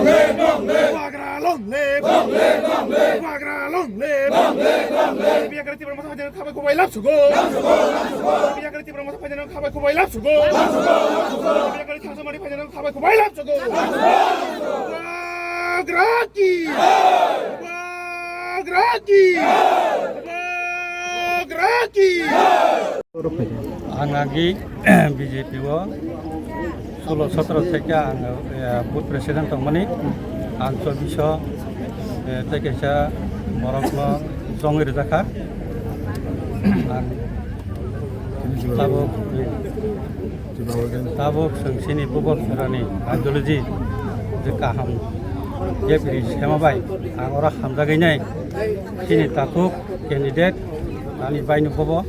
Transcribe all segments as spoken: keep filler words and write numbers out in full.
Bubagra long live! Long live, long live! Bubagra long live! Long live, long live! Biya kare Tipra Motha phaina khabai khubai lab sugo. Lab sugo, lab sugo! Biya kare Tipra Motha phaina khabai khubai lab sugo. Lab sugo, lab sugo! Biya kare Thangsomari phaina khabai khubai lab sugo. Lab sugo, lab sugo! Bubagra ki! Bubagra ki! Bubagra ki! Ang agi B J P o solo sotro theke ang, eh, booth president tongmani. Ang chobbish o, eh, tei kaisa borokno chongwi rwjakha. Ang tabuk, tabuk chwng chini Bubagrani ideology je kaham yapri sema bai ang oro hamjagwi nai. Chini takhuk candidate ani baini bobo.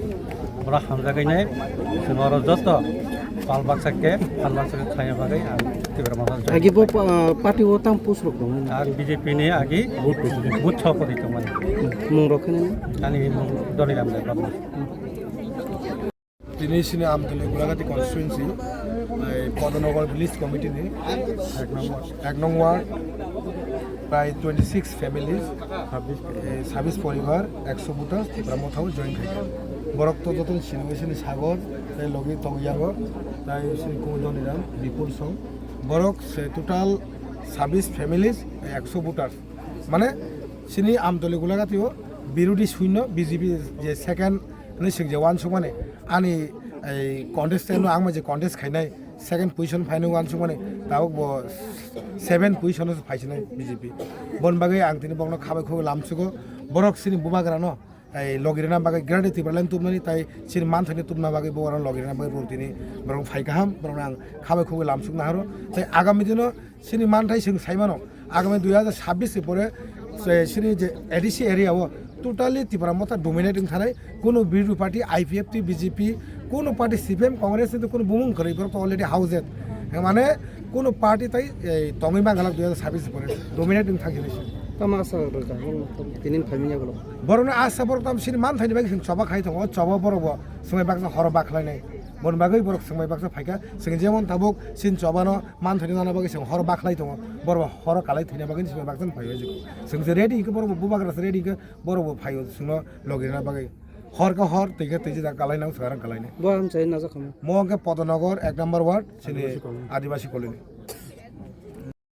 Oro hamjagwi nai, chwng oro joto pal baksa khe, pal baksa khe khlaina bagwi ang Tipra Motha join. Agi bo pa-, party o tamo post rok tong? Ang B J P ni agi booth, booth sopati tongmani. Mung rok khe nini? Ani mung Doniram Debbarma. Tini sini Amtali Gulagati constituency, ai, Podonogor village committee ni ek nong ward, prai twenty six families, eh, sabis poribar, ekso voters, Tipra Motha o join khai. Borok to joto ni sini, sini Sagor, tei logi tong yago, tei sini Kumudoniram, Bipul Song. Borok se total sabis families, ekso voters. Mane sini Amtali Gulagati o birodi shunyo, B J P je second hinwi swngjak uansukmani. Ani ei contestant no ang bai je contest khainai second position phainai uansukmani, tabuk bo seven position o phaisinai B J P. Bon bagwi ang tini bokno khabai khugwi lamsugo, borok sini Bubagrano ei logirina bagwi Greater Tipraland tubnani tai sini manthani tubna bagwi bo oro logirina bagwi bo tini borok phai kaham, borokno ang khabai khugwi lamsuk naharo. Tai agami dino sini manthai chwng saimano, agami dui hajar sabbish ni pore, se, sini je A D C area o totally Tipra Motha dominate wng thanai, kunu birodu party, I P F T, B J P, kunu party, C P M, Congress ni kunu bumung kwrwi, borok to already housed. Mane kunu party tai, ei, tongwi mangalak dui hajar sabbish ni pore dominate wng thang sini. Tamo asa rwkha, tini phaimani yagulo. Borokni asa borok tam sini manthaini bagwi chwng choba khai tongo, choba borok bo swmai baksa horo bakhlainai. Bon bagwi borok swmai baksa phaikha, chwng jemon tabuk sini chobano manthani nana bagwi chwng hor bakhlai tongo, borok horo kalai thwina bagwi chwng baksa phaiwi jikho. Chwng se ready khe borok bo Bubagra se ready khe borok bo phaiwi chwngno logirina bagwi. Hor khe hor, twi khe twi jida kalai nang swkang kalai nai. Bo amchai najak khamu. Mo khe Podonogor ek number ward, sini Adibasi colony. Adibasi colony.